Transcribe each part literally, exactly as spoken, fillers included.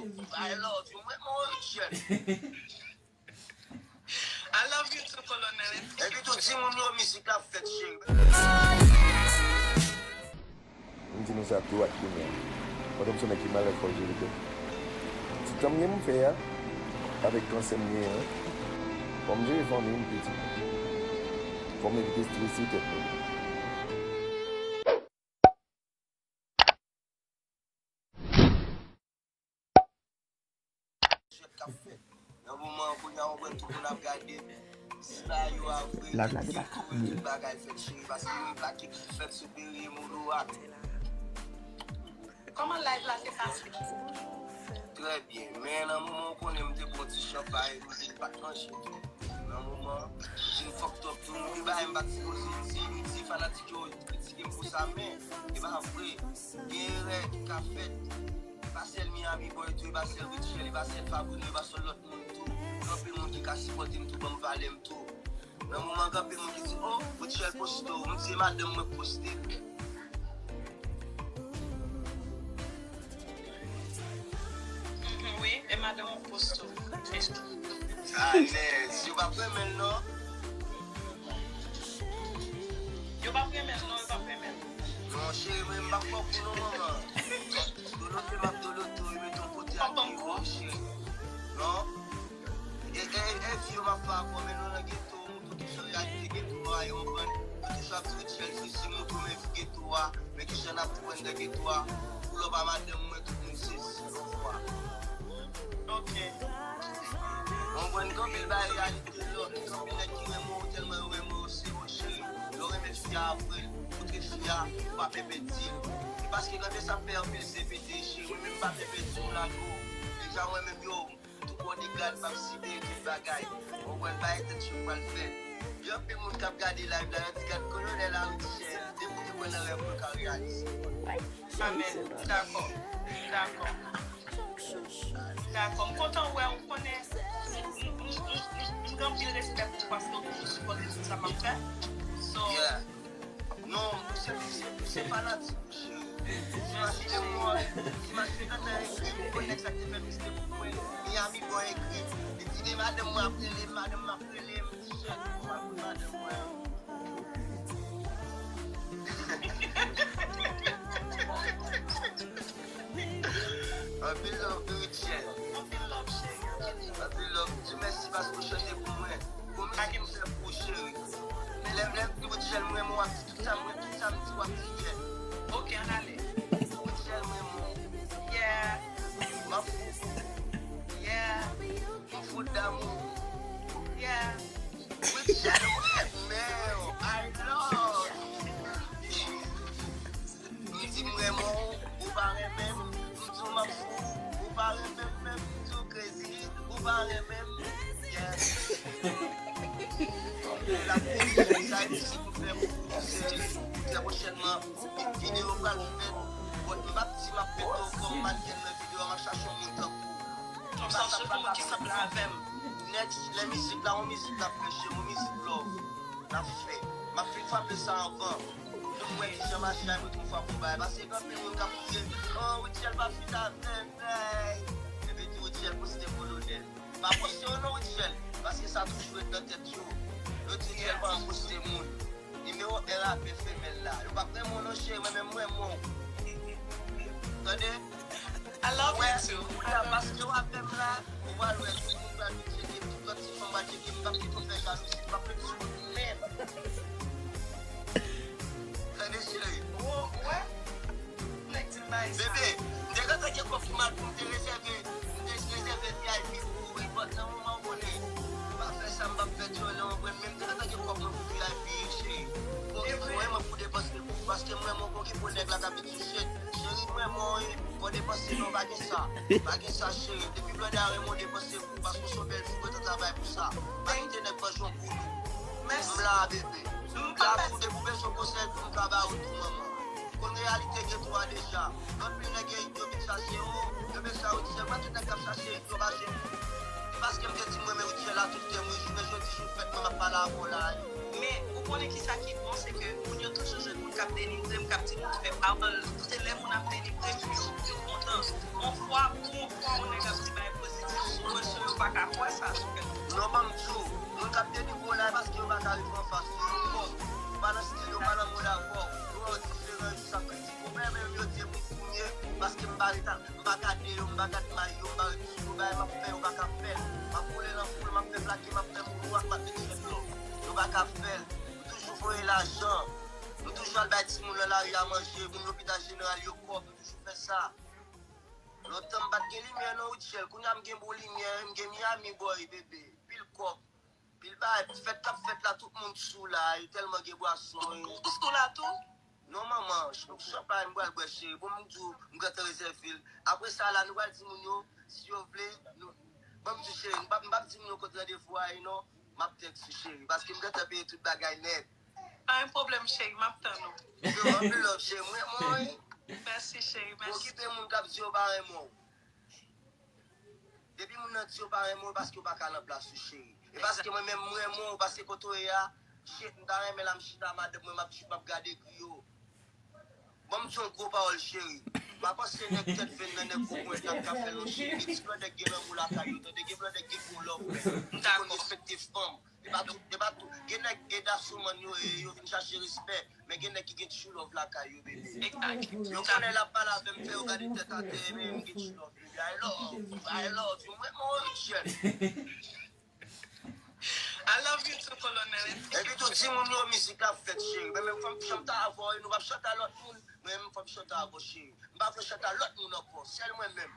I love you, mwen, mwen, Rutshelle. I love you too, Colonel. Epi tou, di moun yo mizik la fèt, cheri. M di nou sa dwat kounye a. Pandan m se nèg ki malè fò jere tèt. Ti tan m gen pou m fè a, avèk kansè m genyen an, fò m jere fanmi m piti. Fò m evite strese tèt mwen. Jwèt k ap fèt. Nan moman an, kounye a, ou wè tout moun ap gade. Si bagay yo a vre, tout bagay fèt, cheri, paske yo plake ki fèt sou Berry Molo a. Kòman live la te pase? Trè byen, men nan moman ou konnen m te pran ti chanpay, m pa t manje tou. Nan moman, m vin fucked up tou, m gen bagay m pa t sipoze di, m di fanatik yo kritike m pou sa, men e pa vre. Gen erè ki ka fèt. E pa sèl Miami Boy tou, e pa sèl Rutshelle, e pa sèl Fabrino, e pa sèl lòt moun tou. Gen anpil moun ki ka sipòte m tou, ban m valè m tou. Nan moman, gen anpil moun ki di, "Oh, Rutshelle poste w." M di, "E madanm mwen k poste l." Mhm, wi, e madanm ou k poste w. Alèz, yo p ap renmen l non. Yo p ap renmen l non, yo p ap renmen l. Non, cheri, mwen, m p ap fè w kou non, manman. Dolote, m ap dolote w, e mete w kote ak piye w, cheri. Non? E, e, e, vi yo m ap fè avè w, men nou nan geto, mouton ki jan reyalite geto a, yo konprann. Yo toujou ap di Rutshelle fizi, mouton, men vi geto a, men ki jan n ap tou anndan geto a. Pou lòb a madanm mwen, tout moun sezi, yon fwa. Ok. Ou konprann, gen anpil bagay reyalite, lò, gen anpil nèg ki renmen w, tèlman yo renmen w, se yo, cheri. Yo renmen fi a apre, montre fi a, ou pa pèpè di l. E paske gade sa fè anpil se pete, cheri, mwen menm pa pèpè di w lage w. Deja mwen menm yo, tou bò de gad, m ap sibe tout bagay. Ou konprann, bagay tèt cho pral fèt. Gen anpil moun k ap gade live la, yo di gad Colonel a Rutshelle, depi w te pran nan rèv mwen ka reyalize. Amèn. Dakò. Dakò. Dakò. M kontan wè w, konnen m, m, m, m, m gen anpil respè pou w paske w toujou sipòte tout sa m ap fè. So, yeah. Non, se, se, se fanatik ou, cheri. Ti mache mwen, ti mache nan tan ekri, ou konn nèg sa k te fè mistake pou mwen. Miami Boy ekri. Li di de madanm mwen ap rele m, madanm mwen ap rele m. Shit, mwen ap rele madanm mwen. Anpil love, Rutshelle. Anpil love, cheri. Anpil love. Di mèsi paske w chante pou mwen. Pwomi sa m fè pou ou, cheri. Lè, lè m di Rutshelle m renmen w, w ap di tout sa m, tout sa m di w ap di, yeah. Ok, ann ale. Rutshelle m renmen w. Yeah. M ap fou. Yeah. M fou d'amour. Yeah. Rutshelle m renmen w. I love. M di m renmen w, ou pa renmen m. M di w m ap fou, ou pa renmen m menm. M di w crazy, ou pa renmen m. Yeah. La pwomès sa e mizik m fè pou ou, se trè pwochènman, videyo pral fèt. But m p ap di m ap mete w kòm mannken nan videyo a, m ap chache yon moun tankou w. M ap chache yon moun ki sanble avè m. Next, lè mizik la, yon mizik n ap fè, cheri, yon mizik love n ap fè. M ap fin frape sa anvan. Pou m wè kijan mache a, mwen tou m frape yon bagay. Paske gen anpil moun k ap kriye, "Oh, Rutshelle pa fit avè m, hey." Epi tou Rutshelle poste Colonel. Pa poste yo non, Rutshelle, paske sa toujou ret nan tèt yo. Yo di Rutshelle pa poste moun. Nimewo en rapè femèl la. Yo p ap renmen w non, cheri, mwen menm mwen renmen w. Tande? I love you too. Kounye a, paske w avè m la, ou pral wè tout moun pral vin tcheke, tout lòt ti fanm pral tcheke, m p ap kite w fè jalouzi, m p ap fè ti moun menm. Tande, cheri. Ou wè? Nèg di m bay sa. Bebe, m te gentan gen kòb pou m al pou m te rezève, m te rezève V I P pou ou, wi, but nan moman w konnen, m pa fè sa, m p ap fè djòlè, w konprann, men m te gentan gen kòb mwen pou V I P, cheri. Bon, ki pou mwen, mwen pou depanse pou ou, paske mwen, mwen, bon, ki pou nèg la k ap di, "Shit, cheri, mwen, mwen, wi, fò depanse, non, pa gen sa, pa gen sa, cheri, depi blòdè a renmen w, depanse pou ou, paske w se yon bèl fi, mwen te travay pou sa, pa kite nèg manje yon kou dou." M la, bebe, m la pou depi w bezwen konsèy, pou m ka ba ou tou, manman. Konn reyalite geto a deja. Anpil nèg yo vin chache yo, yo bezwen Rutshelle. Mwen tout nèg k ap chache yo pa jwenn. E paske m te di mwen, men Rutshelle la tout kè m, wi, jounen jodi jou fèt mwen m ap pale avè w la. Men, ou konnen kisa ki bon, se ke moun yo toujou jwenn moun k ap denigre m, k ap di moun fè pawòl. Se lè moun ap denigre m, yo, yo kontan. On fwa, pou on fwa, on nèg Ka kwè sa sou kè. Non, ban m di w, moun k ap delivre w la, e paske yo pa ka rive anfas ou, yo kòb. Ou pa nan stil yo, pa nan mood avè w. Yo wè w diferan, yo jis ap kritike w. Mwen menm, yo di e pou kounye, paske m pa ret, m pa gade yo, m pa gad may yo, m pa ret sou yo, bagay m ap fè, yo pa ka fè l. M ap woule nan foul, m ap fè plake, m ap fè moonwalk, m ap met chèf lò. Yo pa ka fè l. M toujou voye lajan. M toujou al bay timoun nan lari a manje, moun lopital jeneral yo kòb, m toujou fè sa. Lontan m pa t gen limyè non, Rutshelle. Kounye a m gen bon limyè, m gen Miami Boy, bebe. Pil kòb, pil bagay. Fèt k ap fèt la, tout moun sou la. E tèlman gen bwason. Ou sou la tou? Non, manman. Ch-, chanpay m pral bwè, cheri. Bon, m di w, m gentan rezève l. Apre sa la, nou pral di moun yo, si yo vle, nou, ban m di w, cheri, m p ap, m p ap di moun yo kot randevou a ye non. M ap tèks ou, cheri. Paske m gentan peye tout bagay nèt. Pa gen pwoblèm, cheri, m ap tann ou. Yo, anpil love, cheri. M renmen w, wi. Mèsi, cheri, mèsi. Okipe moun k ap di yo pa renmen w. Depi moun nan di yo pa renmen w, paske w pa ka nan plas ou, cheri. E paske mwen menm, m renmen w, paske kote w ye a, shit, m ta renmen la, m chita, madanm mwen, m ap, m ap gade griyo. Ban m di yon gwo pawòl, cheri. M pa panse nèg tèt venn nan, nèg gwo ponyèt la k ka fè l yon cheri. Gen ti blòdè k gen lanmou lakay yo, tande, gen blòdè k gen gwo love, men yo konn respekte fanm. E pa tout, e pa tout. Gen nèg e dasomann yo ye, yo vin chache respè. Men gen nèg ki gen true love lakay yo, bebe. Yo konnen l ap pale avè m, fè yo gade tèt atè, men m gen true love, bebe. I love you, I love you. Mwen, mwen, Rutshelle. I love you too, Colonel. Epi tou, di moun yo mizik la fèt, cheri. Mwen menm, fò m chante avè w, nou p ap chante a lòt moun. Mwen menm, fò m chante avè w, cheri. M pa vle chante a lòt moun ankò, sèl mwen menm.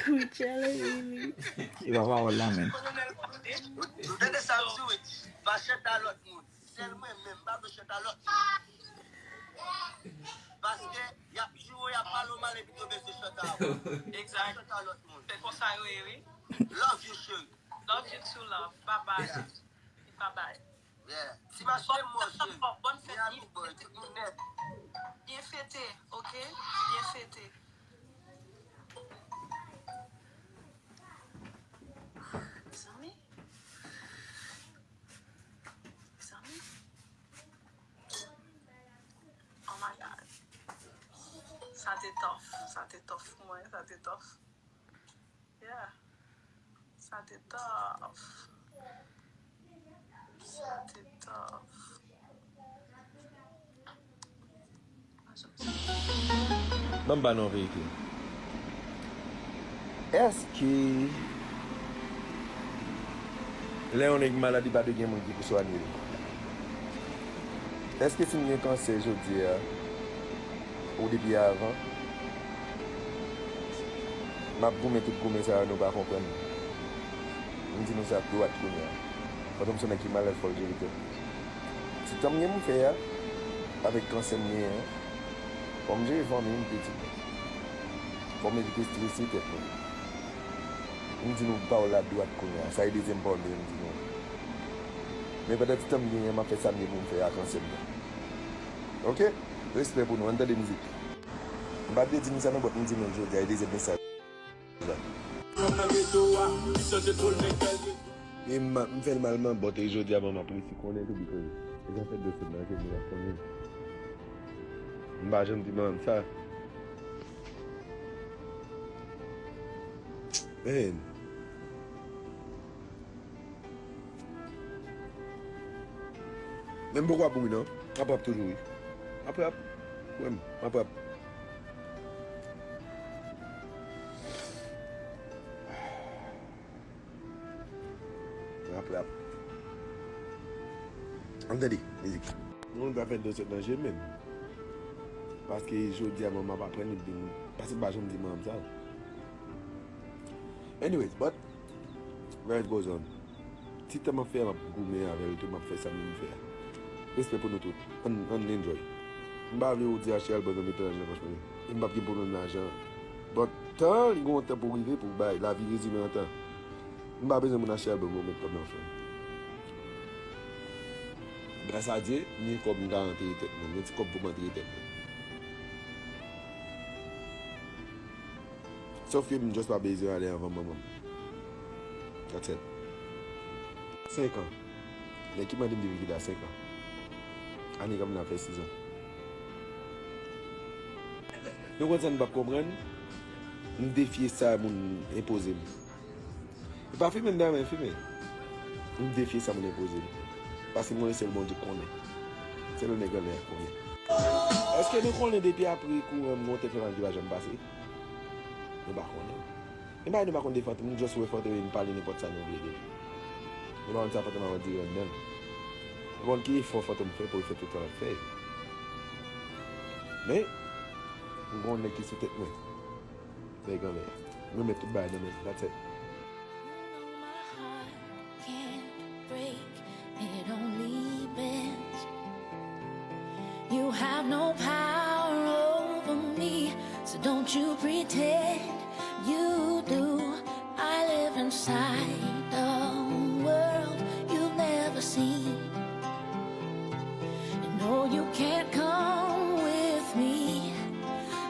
Rutshelle ri li. E pa pawòl la menm. Ou tande sa m di w, wi? Pa chante a lòt moun. Sèl mwen menm, m pa vle chante a lòt moun. Paske y ap joure, y ap pale w mal epi yo bezwen chante avè w. Egzak. Chante a lòt moun. Se konsa yo ye, wi. Love you, cheri. Love you too, love. Bye bye. Yeah. Bye bye. Yeah. Ti mache mò, cheri. Bòn fèt, bòn fèt. Miami boy, tout moun nèt. Byen fete, ok? Byen fete. Mezanmi. Mezanmi. Oh my God. Sa te tough. Sa te tough pou mwen. Sa te tough. Yeah. Sa te tough. Sa te tough. Ban m ba nou yon verite. Èske lè yon nèg malad, li pa dwe gen moun ki pou swanye l? Èske si m gen kansè jodi a, ou depi avan, m ap goumen tout goumen sa yo, nou pa konprann. M di nou sa dwat kounye a. Pandan m se nèg ki malad, fò l jere tèt. Ti tan m gen pou m fè a, avèk kansè m genyen an, fò m jere fanmi m, pitit mwen. Fò m evite estrese tèt mwen. M di nou pawòl la dwat kounye a. Sa e dezyèm pawòl mwen m di nou. Men pandan ti tan m genyen, m ap fè sa m gen pou m fè a, kansè m nan. Oke? Respè pou nou. Ann tande mizik. M pa t vle di nou sa non, but m di nou l jodi a, e dezyèm mesaj la. E m, m fè l mal, man, but e jodi a, man, m ap resi konnen tou, because e zafè dlo sot nan je m, m ap konnen. M pa janm di manman m sa. Man. Men m poko ap mouri non. M ap rap toujou wi. M ap rap. Wè m, m ap rap. M ap rap. Ann tande mizik. Yon zafè dlo sot nan je m menm. Paske jodi a manman m ap aprann li di m, paske m pa janm di manman m sa. Anyways, but life goes on. Ti tan m ap fè a, m ap goumen avè l tou, m ap fè sa m vle fè a. Respè pou nou tout. Ann, ann enjoy. M pa vle ou di achte album nan, mete lajan nan pòch mwen. E m p ap gen pwoblèm lajan. But tan, li gen yon tan pou rive, pou bay. Lavi rezime an tan. M pa bezwen moun achte album pou met kòb nan fè. Gras a Dye, m gen kòb m ka antere tèt mwen. M gen ti kòb pou m antere tèt mwen. Sòf ke m just pa bezwen ale anvan manman m. That's it. Senk an. Nèg ki mande m depi kilè a, senk an. Ane k ap vini ap fè sis an. Nou konn sa n p ap konprann? M defye sa moun enpoze m. E pa fimen m ta renmen fimen. M defye sa moun enpoze m. Paske m konnen sèl Bondye k konnen. Sèl nèg anlè a k konnen. Èske nou konnen depi apre kouran m gon tèt fè mal ki pa janm pase? Nou pa konnen. E bagay nou pa konn de Fantom, nou just wè Fantom vin pale nenpòt sa nou vle de li. Nou pa konn sa Fantom ap andire anndan l. Nou pa konn ki efò Fantom fè pou l fè tout sa l ap fè. Men, m gon nèg ki sou tèt mwen. Nèg anlè. M remèt tout bagay nan men l. That's it. You know my heart can't break, it only bends. You have no power over me, so don't you pretend you do. I live inside a world you've never seen. And no, you can't come with me.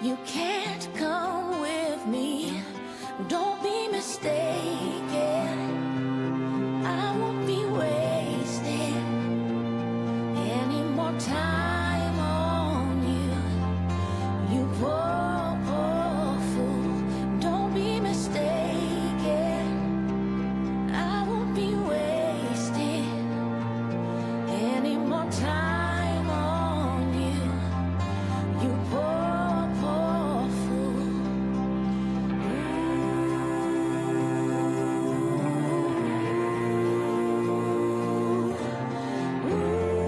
You can't come with me. Don't be mistaken. I won't be wasting any more time on you. You poor, poor fool. Don't be mistaken. I won't be wasting any more time on you. You poor, poor fool. Ooh, ooh,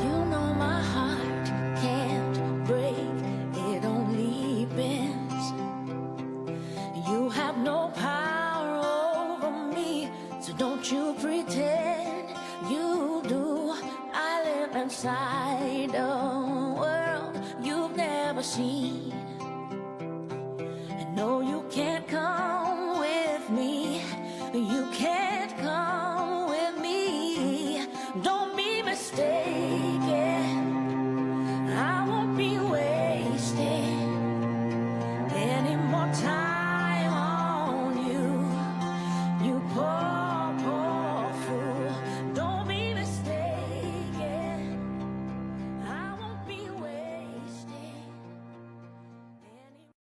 you know my heart can't break, it only bends. You have no power over me, so don't you pretend you do. I live inside a world you've never seen.